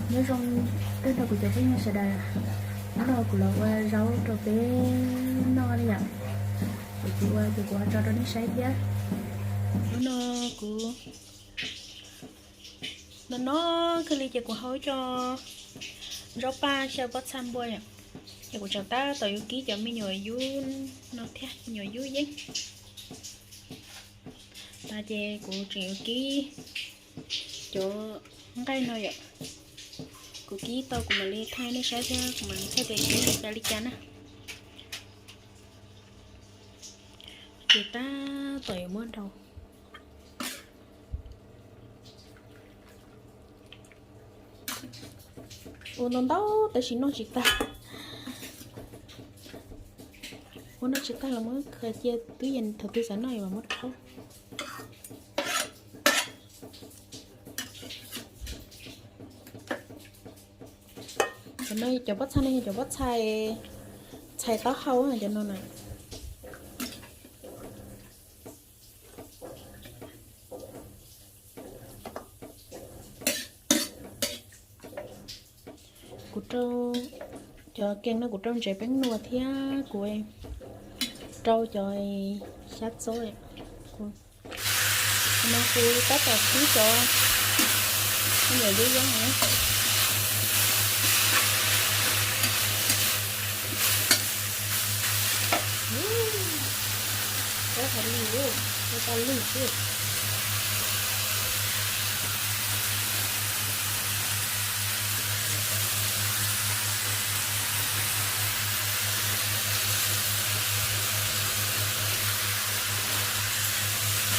Nyob zoo tag nrho kuv cov phooj ywg sawv daws, hnub no kuv los ua zaub rau peb noj li yom. Kuv ua ces kuv ho tso rau nej saib thiab. Hnub no kuv no no kawg li ces kuv hau cov zaub paj xyaw pob txha npua yom. Ces kuv tseem tab tom yuav kib cov me nyuam yub no thiab, me nyuam yub yeeb. Tas ces kuv tseem yuav kib cov nqaij no yom. Kuv kib tau kuv mam li thaij nej saib thiab kuv mam li thaij tias kib zoo li cas na. Ces tab tom yuav muab rau ua ntau ntau tab sis noj tsis tag. Ua noj tsis tag los muab khaws cia twb yeej, thaum twg xav noj es mam muab rhaub. Cov no cov pob txha no yog cov pob txha, txhais taub hau cov no na. Kuv rau cov keeg no kuv rau ntsev peeb nua thiab kuv rau cov xyab txob. No kuv tab tom kib cov me nyuam yub yeeb na. Tab tom lwj, tab tom lwj xwb.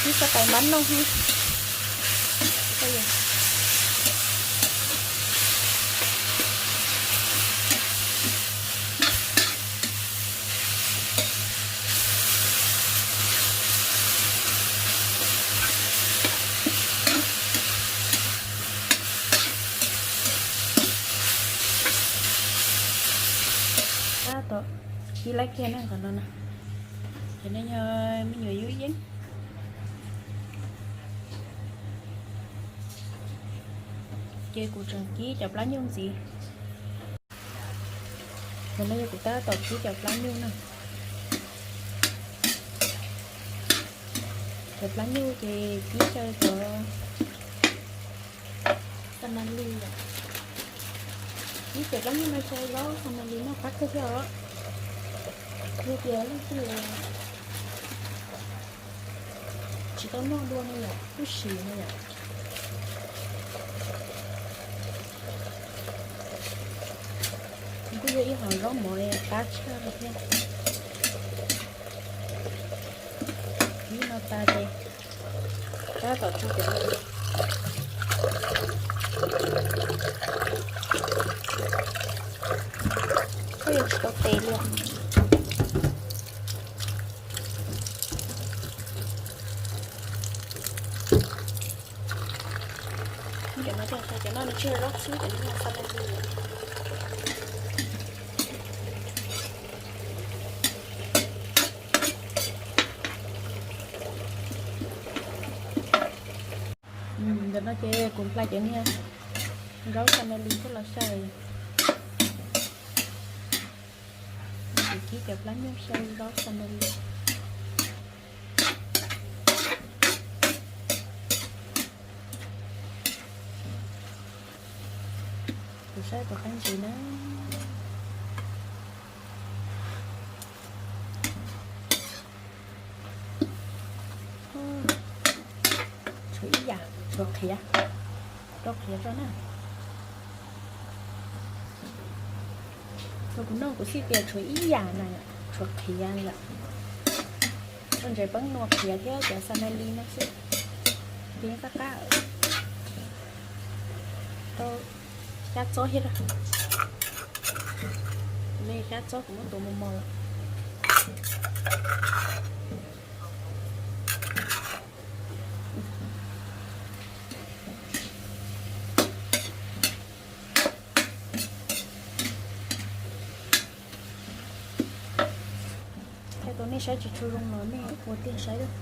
Ib xab tais npab noj. Tab tom kib laib kiag na, qhov no na, ces nej yog me nyuam yub yeeb. Ces kuv tseem kib cov plab nyuj ntxiv. Qhov no yog kuv tab tom kib cov plab nyuj na. Cov plab nyuj ces kib xyaw cov xas mas lis. Kib cov plab nyuj no xyaw zaub xas mas lis noj qab kawg thiab os. Yog tias leej twg tsis tau noj dua no yom, kuj sim no yom. Kuj yog ib hom zaub mov qab tshaj li thiab. Kib no tas ces tab tom tso cov no. Koj yuav tsis tau tes li. Cov no, cov no nws tsis yog zaub xwb, cov no yog xas mas lis. Ntawm no ces kuv nplai cov niag zaub xas mas lis coj los xyaw. Kuv kib cov plab nyuj xyaw zaub xas mas lis. Kuv saib tus qaib ntsis na. Tshuav ib yam, tshuav qhiav, rau qhiav tso na. Thaum kuv noj kuv xij tias tshuav ib yam na, tshuav qhiav yom. Rau ntsev peeb nua qhiav thiab cov xas mas lis no xwb. Tis qab qab rau xyab txob thiab. Me xyab txob kuv muab tuav mos mos lawm. Thaij tau nej saib tsis tshua zoo los nej ua tiag saib lawm.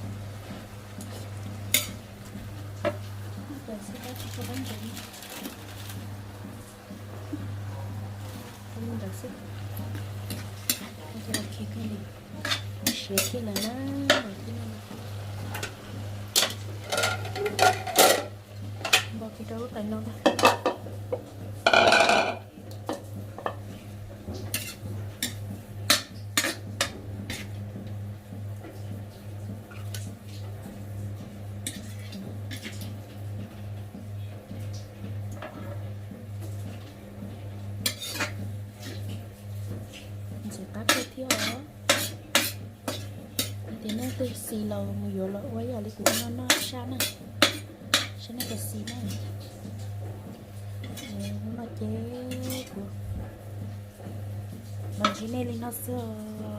Ces xij tab tsis tshua qab ntsev. Thiaj lawm na, thiaj lawm. Npog kiag rau lub tais no ntag. Ntxim qab kawg thiab os. Yog tias nej twg xis los mus yuav los ua ib yam li kuv ua no noj sab na, sab nej cov xis na. Hnub no ces kuv los ntsib nej li no xwb os.